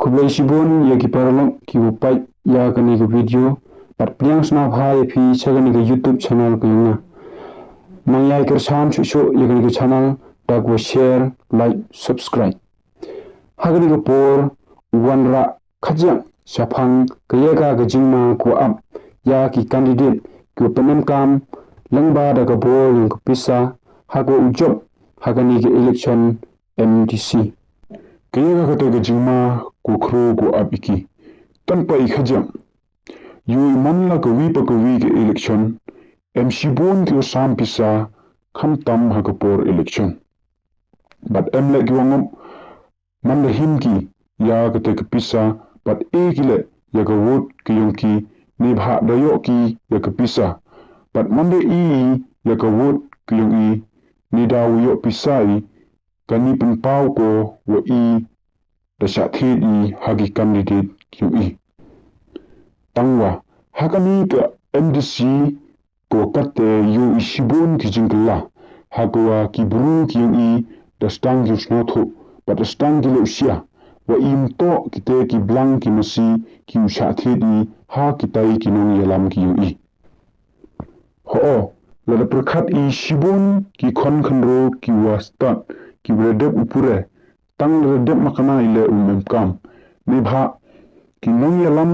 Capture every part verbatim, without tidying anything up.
Khublei shibun ïa ki paralok kiwa peit ïa kane ka video, bad pdiang sngewbha ïa phi sha kane ka YouTube channel ka jong nga. Nang ïai kyrshan shuh shuh ïa kane ka channel da kawa share, like, subscribe. Ha kane ka por u wanrah khajiak shaphang ka ïa ka ka jingma kawa ap ïa ki candidate kiwa pynemkam lyngba da ka bor yong ka pisa ha kawa u jop ha kane ka election M D C. Ka ïa ka kata ka jingma kawa khraw kawa ap ïa ki. Tang pat i khajiak, ïoh i man la kawi pa kawi ka election, em shibun kiwa sam pisa khamtam ha ka por election. Bad em leh kiwa ngop man da him ki ïa kata ka pisa, bad e ki leh ïa ka vote ka yong ki, neibhah da ïoh ki ïa ka pisa. Bad man da i ïa ka vote ka yong i, neidaw ïoh pisa i, kani pynpaw ko wa i da shah thied i ha ki candidate ki yong i. Tangwa ha kani ka M D C ko katte ïoh i shibun ki jingkylla, ha kawa ki bru ki yong i da sdang ki u sngewthuh bad da sdang ki leh u shia wa i ym toh kite ki blang ki masi ki u shah thied i ha kitai ki nongïalam ki yong i. Ho, lada pyrkhat i shibun ki khon khynraw kiwa stad kiwa da dep u pure, tang lada dep makna i leh um emkam. Neibhah ki nongïalam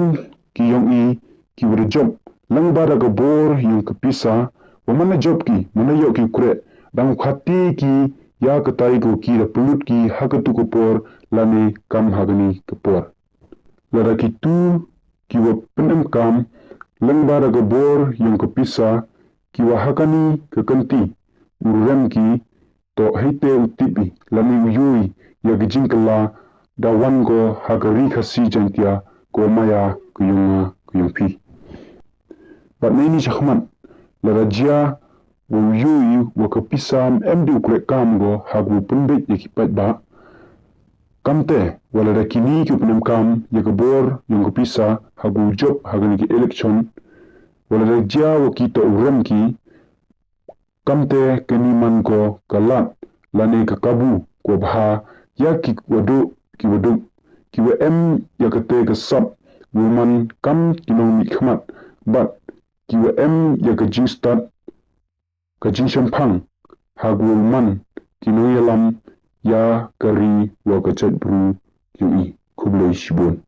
ki yong i kiwa da jop lyngba da ka bor yong ka pisa, wa man da jop ki, man da ïoh ki u kreh, dang u khati ki ïa katai ko ki da pynlut ki ha katu ka por lane kam ha kani ka por. Lada kitu kiwa pynemkam lyngba da ka bor yong ka pisa kiwa ha kani ka kynti u rem ki, toh heite u tip i lane u ïoh i ïa ka jingkylla da wan ko ha ka Ri Khasi Jaiñtia ko maya ka yong nga ka yong phi. Bad neini shakhmat, lada jia wa u ïoh i wa ka pisa em de u kreh kam ko ha kawa pynbeit ïa ki paidbah, kamte wa lada kini ki pynemkam ïa ka bor yong ka pisa ha kawa jop ha kani ka election, wa lada jia wa ki toh u rem ki, kamte kani man ko ka lad lane ka kabu kawa bha ïa ki wa duk, ki wa duk, kiwa em ïa kate ka sap wa man kam ki nongmihkhmat, bad kiwa em ïa ka jingstad, ka jingshemphang ha kawa man ki nongïalam ïa ka ri wa ka jaitbru yong i. Khublei shibun.